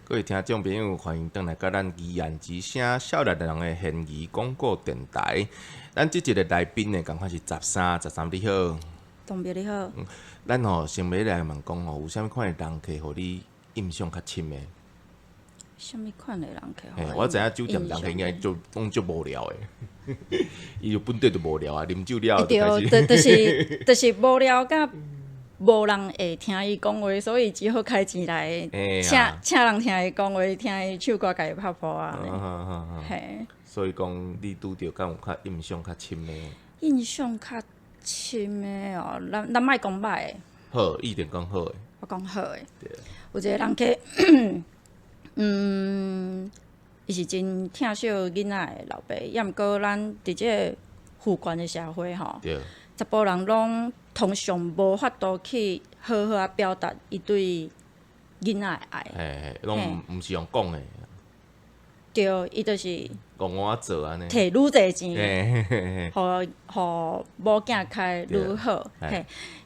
各位聽眾朋友，歡迎轉來佮咱議案之聲少年人的懸疑廣播電臺。咱這集的來賓呢，仝款是十三，十三你好。東別你好。咱吼先欲來問講吼，有啥物款的人客予你印象較深的？啥物款的人客？嘿，我知影酒店人客應該就攏足無聊的，伊就本底就無聊啊，啉酒了對，就是無聊佮無人會聽伊講話，所以只好開錢來請人聽伊講話，聽伊唱歌，共伊拍噗仔。嘿。所以講，你拄著敢有較印象較深的？印象較深的哦，咱莫講歹的。好，一定講好的。我講好的。對。有一個人客，伊是真疼惜囡仔的老爸，抑毋過咱佇這個父權的社會吼，查埔人攏通常無法度去好好仔表達伊對囡仔的愛。嘿嘿，攏毋是用講的。對，伊就是戇戇仔做按呢，提愈濟錢，予予某囝開愈好。嘿，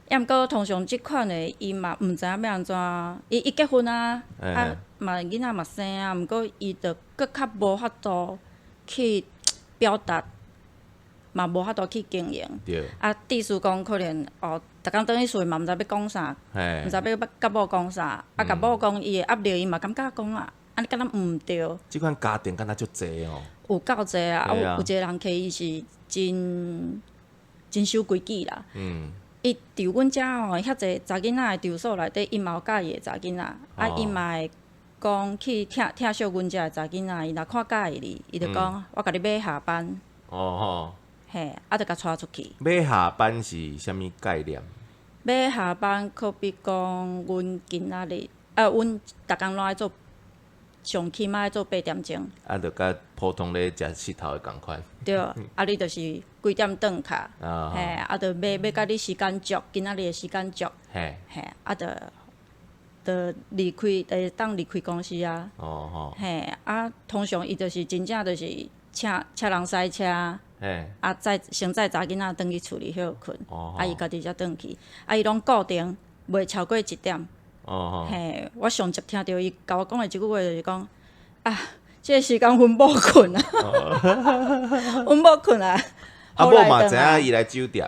抑毋過通常這款的，伊嘛毋知影欲按怎。伊結婚啊，啊嘛囡仔嘛生啊，毋過伊就閣較無法度去表達，嘛無法度去經營。啊，意思講可能哦，逐工轉去厝嘛毋知欲講啥，毋知欲佮某講啥，啊，共某講伊的壓力，伊嘛感覺講啊，按呢敢若毋對。這款家庭敢若足濟哦。有夠濟啊！啊，有一個人客伊是真真守規矩啦。伊佇阮遮吼，遐濟查囡仔的場所內底，伊嘛有佮意的查囡仔，啊，伊嘛會講去疼疼惜阮遮的查囡仔。伊若看佮意你，伊就講我共你買下班。哦吼。嘿，啊，就共帶出去。買下班是啥物概念？欲下班，可比講，阮今仔日，啊，阮逐工攏愛做，上起碼愛做8點鐘。啊，就佮普通咧食穡頭的仝款。對，啊，你就是幾點轉卡，嘿，啊，就欲欲共你時間足，今仔日的時間足，嘿，啊，就就離開，就當離開公司啊。嘿，啊，通常伊就是真正就是請請人駛車。啊，載先載查囡仔轉去厝裡歇睏，啊，伊家己才轉去，啊，伊攏固定，袂超過一點。嘿，我上集聽著伊共我講的一句話就是講，啊，這個時間阮某睏啊，阮某睏啊。啊，某嘛知影伊來酒店。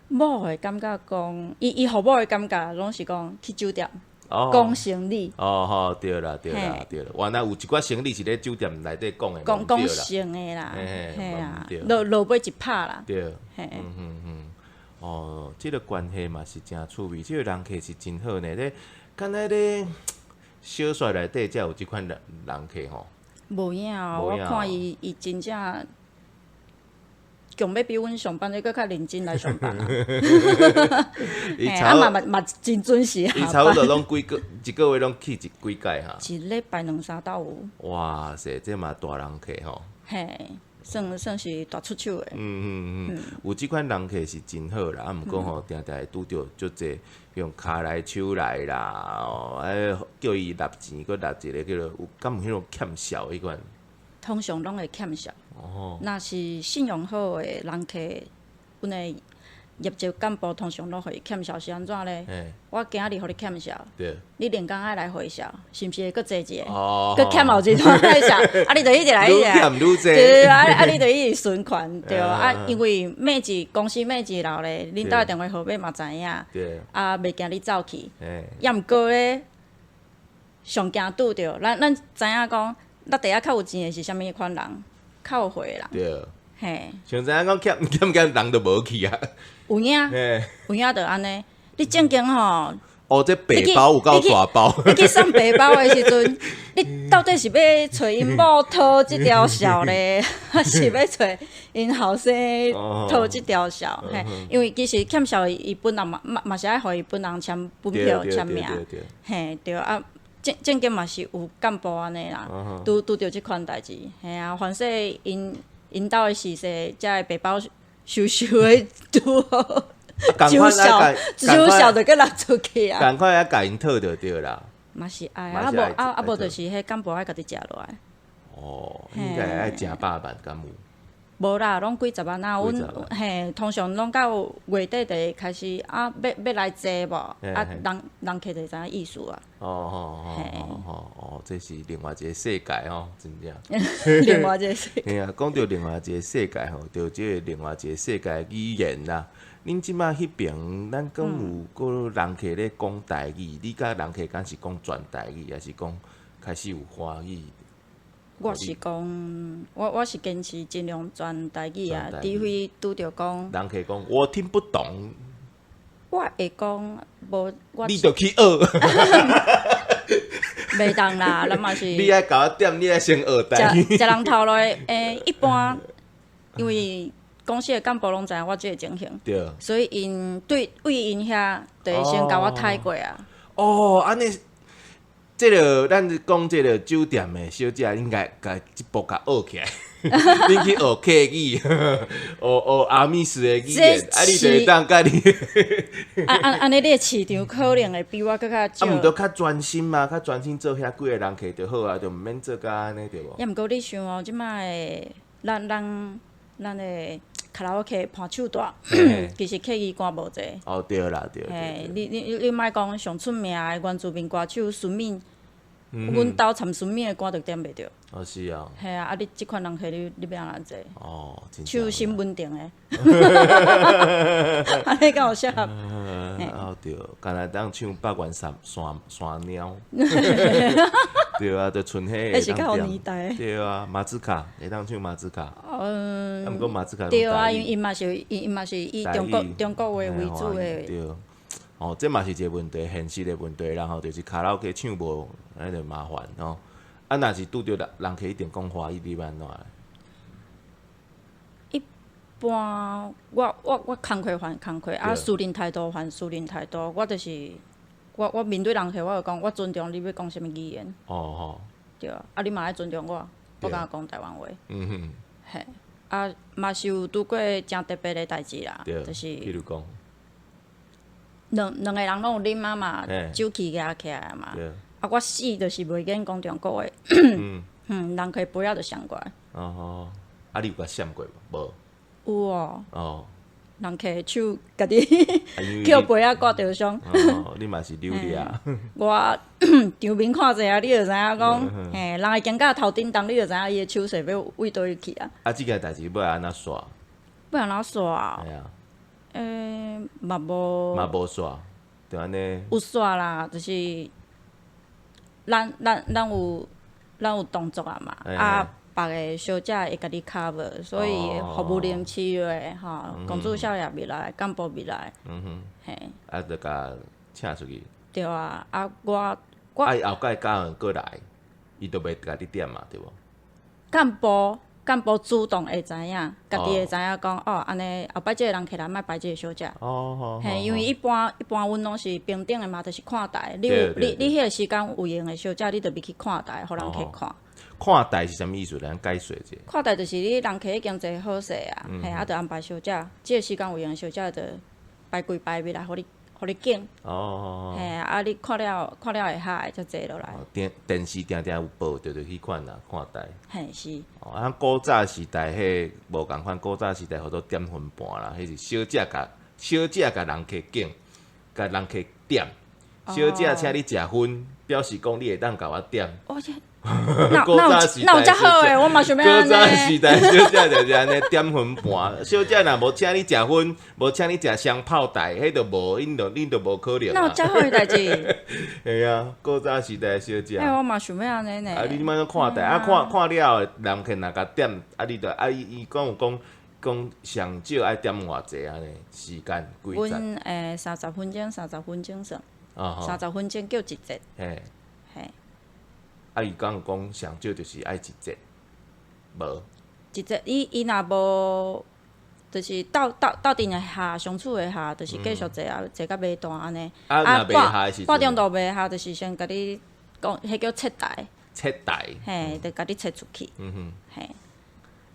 某會感覺講，伊予某的感覺攏是講去酒店。講生理。哦吼，對啦對啦對啦，原來有一寡生理是咧酒店內底講的。講講性的啦，嘿啊，落落尾一拍啦。對，嗯嗯嗯，哦，這個關係嘛是誠趣味，這個人客是真好呢。咧，敢若咧小說內底才有這款人人客吼。無影哦，我看伊伊真正。強欲比阮上班的閣較認真來上班啊！啊嘛嘛嘛真準時。伊差不多攏幾個一個月攏去一幾擺哈？一禮拜兩三晝有。哇塞，這嘛大人客吼。嘿，算算是大出手的。嗯嗯嗯，有這款人客是真好啦，啊，毋過吼，定定會拄著足濟用跤來手來啦，哦，啊，叫伊納錢，閣納一個叫做有敢有彼種欠數彼款？通常攏會欠數。若是信用好的人客，阮的業績幹部通常攏予伊欠數是按怎咧？我今仔日予你欠數，你另工愛來回數，是毋是會閣濟一个？閣欠後一段來數，啊，你就一直來一直來，對啊，啊，你就一直循環，對啊，因為每一公司每一樓咧，恁兜的電話號碼嘛知影，啊，袂驚你走去。抑毋過咧，上驚拄著，咱知影講，咱底下較有錢的是啥物款人？較有歲的人，對，嘿，像知影講欠欠欠人就無去啊，有影，有影就按呢。你正經吼，哦，這白包有夠大包，你去送白包的時陣，你到底是欲揣𪜶某討這條數咧，還是欲揣𪜶後生討這條數？嘿，因為其實欠數伊本人嘛嘛嘛是愛予伊本人簽本票簽名，嘿，對啊。正正經嘛是有幹部按呢啦，拄拄著這款代誌，嘿啊，凡勢𪜶𪜶兜的時勢，才會白包收收的拄好，收數收數就閣納出去啊。仝款愛共𪜶討就對啦。嘛是愛啊，無啊啊無就是彼幹部愛家己食落來。哦，應該愛食飽飯敢有？無啦，攏幾十萬啊！阮嘿，通常攏到月底就會開始啊，欲來坐無？啊，人客就會知影意思啊。哦哦哦哦哦，這是另外一個世界吼，真正。另外一個世界。嘿啊，講著另外一個世界吼，著這個另外一個世界語言啦。恁這擺彼爿，咱講有閣人客咧講台語，你佮人客敢是講全台語，抑是講開始有華語？我是講，我是堅持盡量全台語啊，除非拄著講。人客講我聽不懂。我會講，無我。你著去學。袂當啦，咱嘛是。你愛共我點，你愛先學台語。食人頭路欸，一般因為公司的幹部攏知影我這个情形，所以𪜶對位𪜶遐，就會先共我刣過啊。哦，按呢。這个咱講這个酒店的小姐應該共這步共學起來，恁去學客語，學學阿美斯的語言，啊，你就會當佮你。啊啊按呢，你的市場可能會比我閣較少。啊，毋著較專心嘛，較專心做遐幾个人客就好啊，就毋免做甲按呢對無？抑毋過你想哦，這擺的咱的卡拉 OK 伴手大，其實客語歌無濟。哦，對啦，對。嘿，你莫講上出名的原住民歌手孫敏，阮兜參孫敏的歌就點袂著。哦，是啊。嘿啊，啊你這款人客你欲按怎坐？哦，手心穩定的。按呢敢有適合？哦對，敢若當唱百元山山山貓。對啊，就賰彼彼是較有年代。對啊，馬子卡會當唱馬子卡。嗯。啊，毋過馬子卡。對啊，因伊嘛是以中國話為主的。對。哦，這嘛是一个問題，現實的問題，然後就是卡拉 OK 唱無，按呢就麻煩吼。啊，若是拄著人客一定講華語，你欲按怎？一般我工課還工課，啊，私人態度還私人態度，我就是我面對人客，我就講我尊重你欲講啥物語言。哦吼。對啊，啊你嘛愛尊重我，我敢若講台灣話。嘿，啊嘛是有拄過誠特別的代誌啦，就是。譬如講。兩個人攏有啉啊嘛，酒氣額起來嘛。啊，我死就是袂免講中國話。人客杯仔就雙過來。哦吼，啊，你有共閃過無？有哦。哦。人客手家己抾杯仔割著傷。哦，你嘛是扭力啊？我場面看濟啊，你就知影講，嘿，人會經到頭頂動，你就知影伊的手勢欲對佗位去啊。啊，這件代誌欲按怎煞？欲按怎煞？嘿啊。欸，嘛無。嘛無煞，就按呢。有煞啦，就是咱有動作啊嘛，啊，別个小姐會共你 cover，所以服務員試落吼，公主少爺入來，幹部入來，嘿。啊，就共請出去。對啊，啊我。啊，伊後蓋教人閣來，伊就袂共你點嘛，對無？幹部主動會知影，家己會知影講哦，按呢後擺這个人客來，莫排這个小姐。嘿，因為一般阮攏是平等的嘛，就是看台。你有你彼个時間有閒的小姐，你就入去看台，予人客看。看台是啥物意思？咱解說者。看台就是你人客已經坐好勢啊，嘿，啊，就安排小姐，這个時間有閒的小姐就排幾排入來，予你揀。嘿，啊，你看了會合的，才坐落來。電視定定有報，就是彼款啦，看台。嘿，是。哦，啊，古早時代彼無仝款，古早時代號做點分盤啦，彼是小姐共人客揀，共人客點。小姐請你食薰，表示講你會當共我點。哦，哪有遮好的？我嘛想欲按呢。古早時代小姐就是按呢點分盤，小姐若無請你食薰，無請你食雙炮台，彼就無，恁就無可能。哪有遮好的代誌？嘿啊，古早時代小姐。欸，我嘛想欲按呢呢。啊，你這擺看台，啊看看了後，人客若共點，啊你就啊伊伊講有講講上少愛點偌濟按呢？時間幾節？阮30分鐘，三十分鐘算。30分鐘叫一節。嘿。嘿。啊！伊敢有講上少就是愛一節，無？一節，伊若無，就是鬥陣會合相處會合，就是繼續坐啊，坐甲尾段按呢。啊，若袂合的時陣，半中途袂合，就是先共你講，彼叫撤台。撤台。嘿，就共你撤出去。嘿。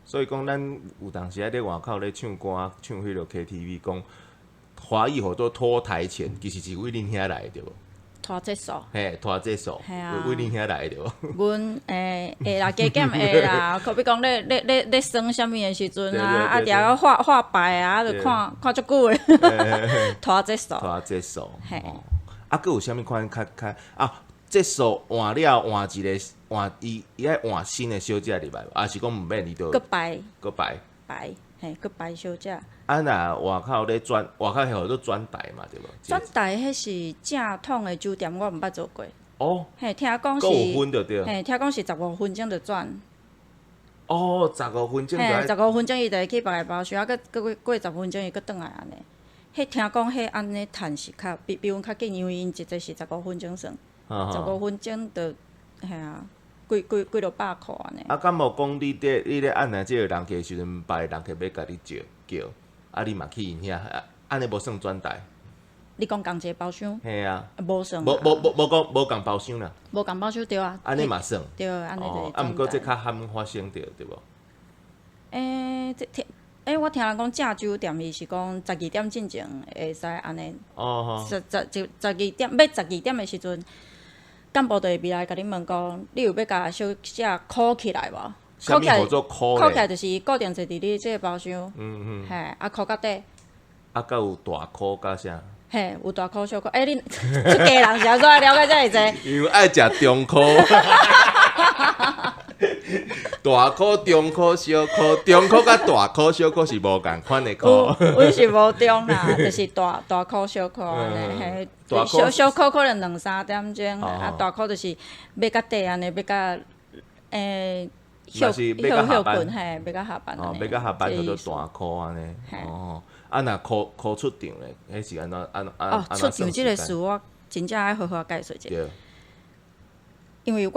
所以講，咱有當時仔佇外口咧唱歌，唱彼落 KTV，講華語號做拖台錢，其實是為恁遐來的，對無？拖節數。嘿，拖節數，為恁遐來對無？阮會啦，加減會啦。可比講咧咧咧咧耍啥物的時陣啊，啊，定個畫畫牌啊，就看看足久的。拖節數。拖節數。嘿。啊，閣有啥物款較較啊？節數換了換一個換伊伊愛換新的小姐入來，抑是講毋免伊就閣排。閣排。排，嘿，閣排小姐。啊，若外口咧轉，外口彼號做轉台嘛，對無？轉台彼是正統的酒店，我毋捌做過。哦。嘿，聽講是。閣有分就對。嘿，聽講是15分鐘就轉。哦，十五分鐘。嘿，十五分鐘伊就會去別个包廂，啊，閣閣過過十分鐘伊閣轉來按呢。彼聽講彼按呢趁是較比比阮較緊，因為𪜶一個是十五分鐘算，十五分鐘就嘿啊，幾幾幾落百箍按呢。啊，敢無講你咧按來這個人客時陣，別个人客欲共你借叫，啊，你嘛去𪜶遐，按呢無算轉台？你講仝一个包廂？嘿啊。無算。無無無無講無仝包廂啦。無仝包廂對啊。按呢嘛算。對，按呢就是。啊，毋過這較罕發生著對無？這聽。我聽人講正酒店伊是講12點進前會使按呢。十十十十二點欲十二點的時陣，幹部就會入來共你問講，你有欲共小姐 call 起來無？啥物號做 call ？call 起來就是固定坐佇你這個包廂。嘿，啊 call 到底。啊，閣有大箍佮啥？嘿，有大箍小箍。欸，恁出家人是按怎了解遮爾濟？因為愛食中箍。大箍、中箍、小箍，中箍佮大箍、小箍是無仝款的箍。阮是無中啦，就是大大箍、小箍按呢。嘿，小小箍可能兩三點鐘，啊大箍就是欲較短按呢，欲較歇歇歇睏，嘿，欲較下班。哦，欲較下班叫做大箍按呢。哦，啊若箍箍出場咧，彼是按怎按按哦，出場這个事我真正愛好好解釋一下。因為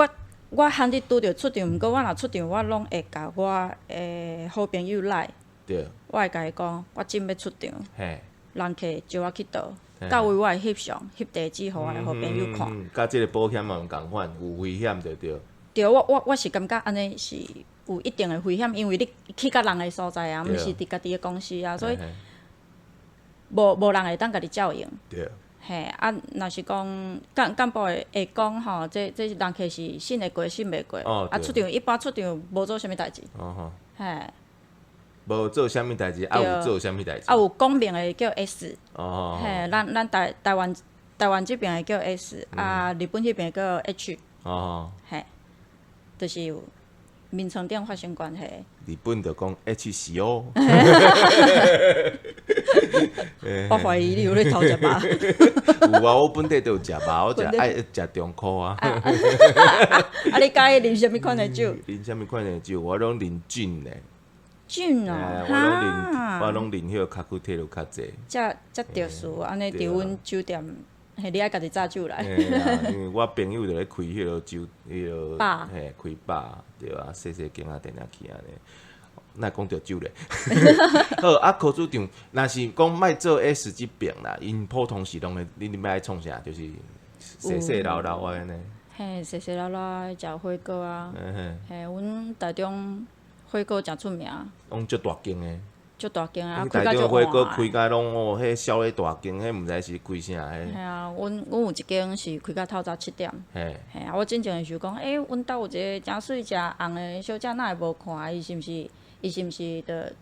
我罕得拄著出場，毋過我若出場，我攏會共我的好朋友來。我會共伊講，我準欲出場。人客招我去佗，到位我會翕相、翕地址，予我的好朋友看。佮這个保險嘛毋仝款，有危險就對。對，我是感覺按呢是有一定的危險，因為你去佮人的所在啊，毋是佇家己的公司啊，所以無人會當共你照應。嘿，啊，若是講幹部會會講吼，這這人客是信會過，信袂過。啊，出場一般出場無做啥物代誌。嘿。無做啥物代誌，啊有做啥物代誌？啊有講明的叫 S。嘿，咱台灣這邊的叫 S，啊，日本彼邊叫 H。嘿，就是有眠床頂發生關係。日本就講 H 是哦。我懷疑你有咧偷食肉。有啊，我本底就有食肉，我食愛食中箍啊。啊，你佮意啉啥物款的酒？啉啥物款的酒？我攏啉酒咧。酒哦，我攏啉，我攏啉彼个卡庫提魯較濟。遮遮特殊，按呢佇阮酒店，嘿，你愛家己紮酒來。因為我朋友就咧開彼个酒，彼个嘿，開吧，對啊，細細間啊，定定去按呢。哪會講著酒咧？好啊，柯主長，若是講莫做 S 這爿啦，𪜶普通時攏會，恁欲愛創啥？就是細細老老按呢。嘿，細細老老食火鍋啊。嘿，阮台中火鍋誠出名。攏足大間的。足大間啊！台中火鍋開甲攏哦，彼痟咧大間，彼毋知是開啥彼。嘿啊，阮有一間是開到透早7點。嘿啊，我進前就想講，欸，阮兜有一個誠媠誠紅的小姐，哪會無看？伊是毋是？伊是毋是著？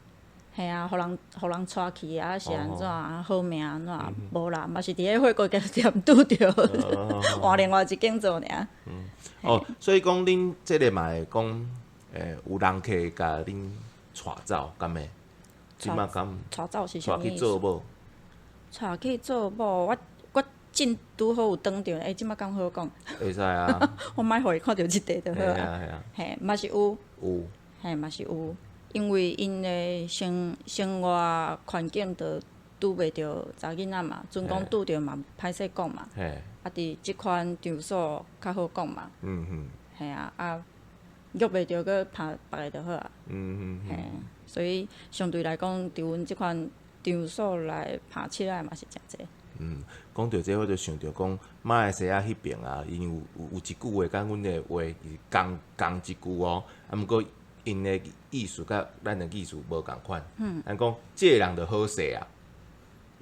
嘿啊，予人予人帶去啊？是按怎啊？好命按怎？無啦，嘛是佇咧火鍋店拄著，換另外一間做爾。哦，所以講恁這个嘛會講，有人客共恁帶走，敢會？這馬敢帶走是啥帶去做某？帶去做某，我真拄好有當著，欸，這馬敢好講？會使啊。我莫予伊看著這塊就好啊。嘿，嘛是有。有。嘿，嘛是有，因為𪜶的生活環境就拄袂著查囡仔嘛，陣講拄著嘛歹勢講嘛。啊，佇這款場所較好講嘛。嘿啊，啊，約袂著，閣拍別个就好啊。嘿，所以相對來講，佇阮這款場所來拍起來嘛是誠濟。講著這，我就想著講，馬來西亞彼爿啊，𪜶有一句話，佮阮的話是仝仝一句哦，啊，毋過𪜶的意思佮咱的意思無仝款。咱講這个人就好勢啊。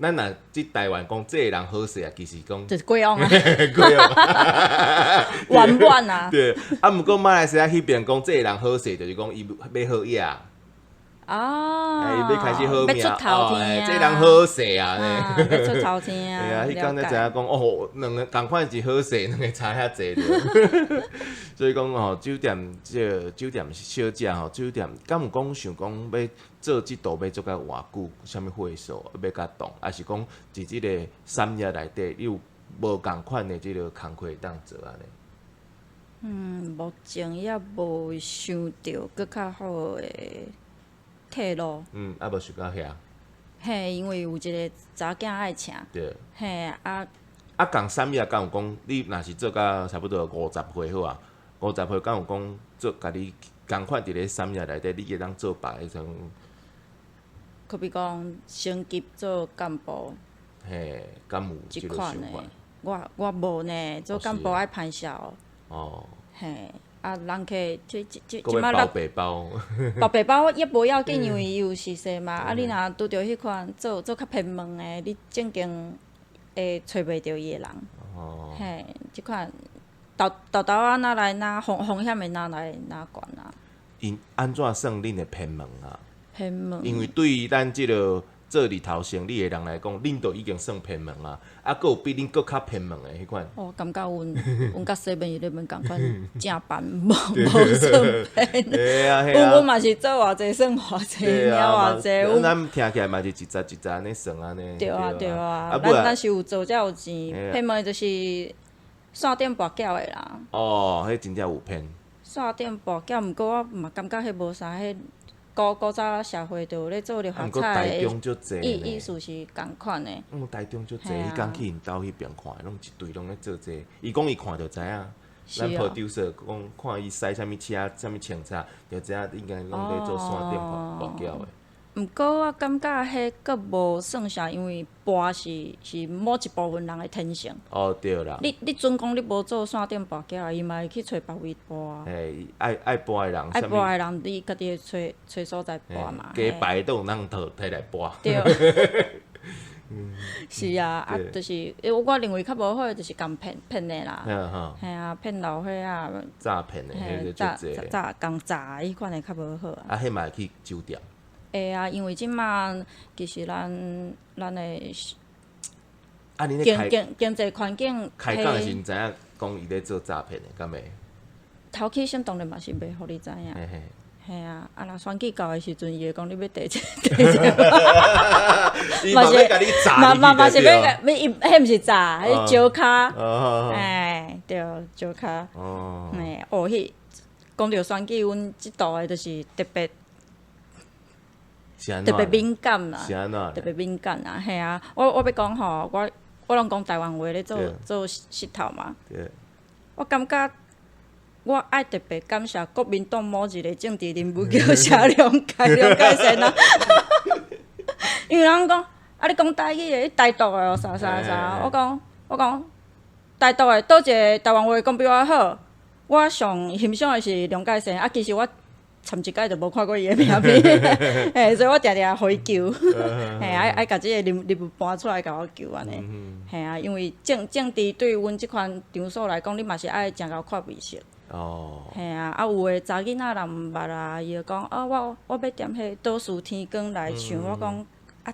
咱若佇台灣講這个人好勢啊，其實講就是過往啊，過往圓滿啊。對，啊，毋過馬來西亞彼邊講這个人好勢，就是講伊欲好額。哦，伊欲開始好命，欲出頭天哦，這人好勢啊！欲出頭天啊！對啊，彼工才知影講哦，兩个仝款是好勢，兩个差遐濟著。所以講吼，酒店這个酒店小姐吼，酒店敢有講想講欲做這道欲做甲偌久，啥物歲數欲共動，抑是講佇這个產業內底，你有無仝款的這个工課會當做按呢？嗯，目前猶無想著閣較好的退路。嗯，猶無想到遐。嘿，因為有一个查某囝愛請。嘿啊。啊，仝產業敢有講，你若是做甲差不多50歲好啊，50歲敢有講做共你仝款佇咧產業內底，你會當做別个種。可比講升級做幹部。嘿，敢有這个想法？我無呢，做幹部愛攀痟。哦。嘿，啊，人客這這這這擺包白包，包白包也無要緊，因為伊有熟似嘛。啊，你若拄著彼款做做較偏門的，你正經會揣袂著伊的人。哦。嘿，這款豆豆豆仔哪來哪風風險會哪來哪懸啊？𪜶按怎算恁的偏門啊？偏門。因為對咱這个做日頭生理的人來講，恁都已經算偏門啊！啊，閣有比恁閣較偏門的彼款。我感覺阮阮佮 seven eleven 仝款正版，無無算偏。對啊，阮阮嘛是做偌濟算偌濟，領偌濟。咱聽起來嘛是一十一十按呢算按呢。對啊對啊，咱咱是有做才有錢，偏門就是線頂跋筊的啦。哦，彼真正有騙。線頂跋筊，毋過我嘛感覺彼無啥彼。古古早社會就有咧做六合彩的，意意思是仝款的。嗯，台中足濟，彼工去𪜶兜彼邊看，攏一堆攏咧做這个。伊講伊看就知影，咱 producer 講看伊駛啥物車，啥物穿插，就知影應該攏咧做線頂跋筊的。毋過我感覺彼閣無算啥，因為跋是是某一部分人的天性。哦，對啦。你你準講你無做線頂跋筊，伊嘛會去揣別位跋啊。嘿，愛愛跋的人，愛跋的人，你家己會揣揣所在跋嘛。雞排都有人摕來跋。對。是啊，啊，就是，欸，我認為較無好的就是共騙騙的啦。嘿啊，騙老歲仔。詐騙的，彼個足濟。詐共詐彼款的較無好啊。啊，彼嘛會去酒店。會啊，因為這馬其實咱咱的啊，恁經經經濟環境開講的時陣知影講伊咧做詐騙的，敢會？頭起先當然嘛是袂予你知影。嘿啊，啊若選舉到的時陣，伊會講你欲提錢提錢。伊嘛欲共你詐嘛嘛嘛是欲共，伊彼毋是詐，彼招跤。哎，對，招跤。哦。嘿，哦，彼講著選舉，阮這度的就是特別。特別敏感啦，特別敏感啊，嘿啊！我我欲講吼，我我攏講台灣話咧做做穡頭嘛。我感覺我愛特別感謝國民黨某一个政治人物叫謝龍介龍介先啊。因為人講啊，你講台語的，你台獨的哦，啥啥啥。我講我講台獨的，佗一个台灣話講比我好。我上欣賞的是龍介先啊，其實我。參一擺就無看過伊的名片，嘿，所以我定定予伊救，嘿，愛愛共這个人人物搬出來共我救按呢，嘿啊，因為政政治對阮這款場所來講，你嘛是愛誠𠢕看面色。哦。嘿啊，啊有的查囡仔人毋捌啊，伊就講啊，我我欲點彼倒數天光來唱，我講啊，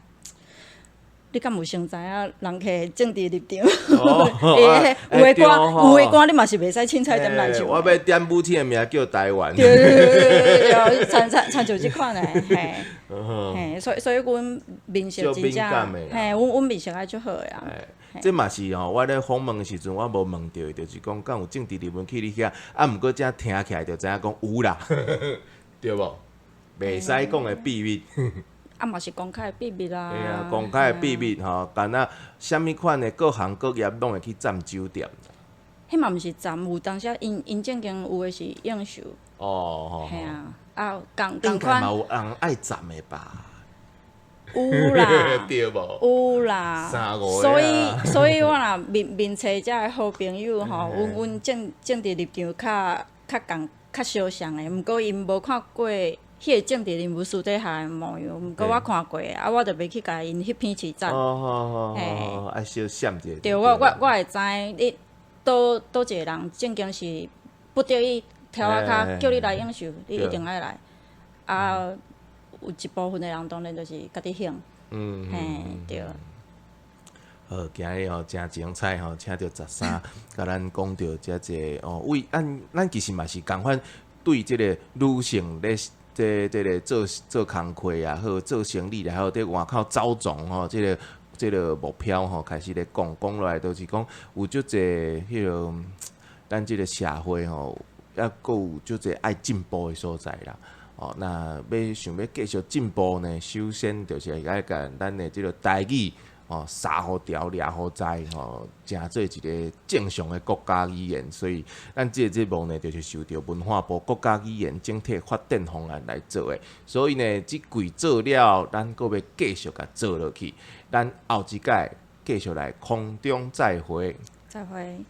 你敢有先知影人客政治立場？有的歌，有的歌你嘛是袂使凊彩點來唱。我欲點母親的名叫台灣。對對對對對，親親親像這款的，嘿，嘿，所以所以阮面色真正，嘿，阮阮面色愛足好的啊。這嘛是吼，我咧訪問的時陣，我無問著的，就是講敢有政治人物去你遐，啊，毋過這聽起來就知影講有啦，對無？袂使講的秘密。啊嘛是公開的秘密啦。對啊，公開的秘密吼，敢若啥物款的各行各業攏會去佔酒店。彼嘛毋是佔，有當時𪜶𪜶正經有的是應酬。哦。嘿啊，啊，仝仝款。嘛有人愛佔的吧？有啦。對無？有啦。三五個。所以，所以我若面面冊遮的好朋友吼，阮阮政政治立場較較仝較相像的，毋過𪜶無看過。彼个政治人物私底下的模样，毋过我看過，啊，我就袂去共𪜶翕片飼讚。哦哦哦，愛小閃一下。對，我會知你佗佗一個人正經是不得已柱仔跤叫你來應酬，你一定愛來。啊，有一部分的人當然就是家己興。嘿，對。好，今日吼誠精彩吼，請著十三，共咱講著遮濟哦，為咱咱其實嘛是仝款對這个女性咧，這這个做做工課也好，做生理也好，佇外口走傱吼，這个這个目標吼，開始咧講講落來，就是講有足濟彼个咱這个社會吼，猶閣有足濟愛進步的所在啦。哦，那欲想欲繼續進步呢，首先就是愛共咱的這个台語哦，三予牢，掠予知吼，成做一个正常的國家語言。所以，咱這个節目呢，就是受著文化部國家語言整體發展方案來做的。所以呢，這季做了，咱閣欲繼續共做落去。咱後一擺繼續來空中再會。再會。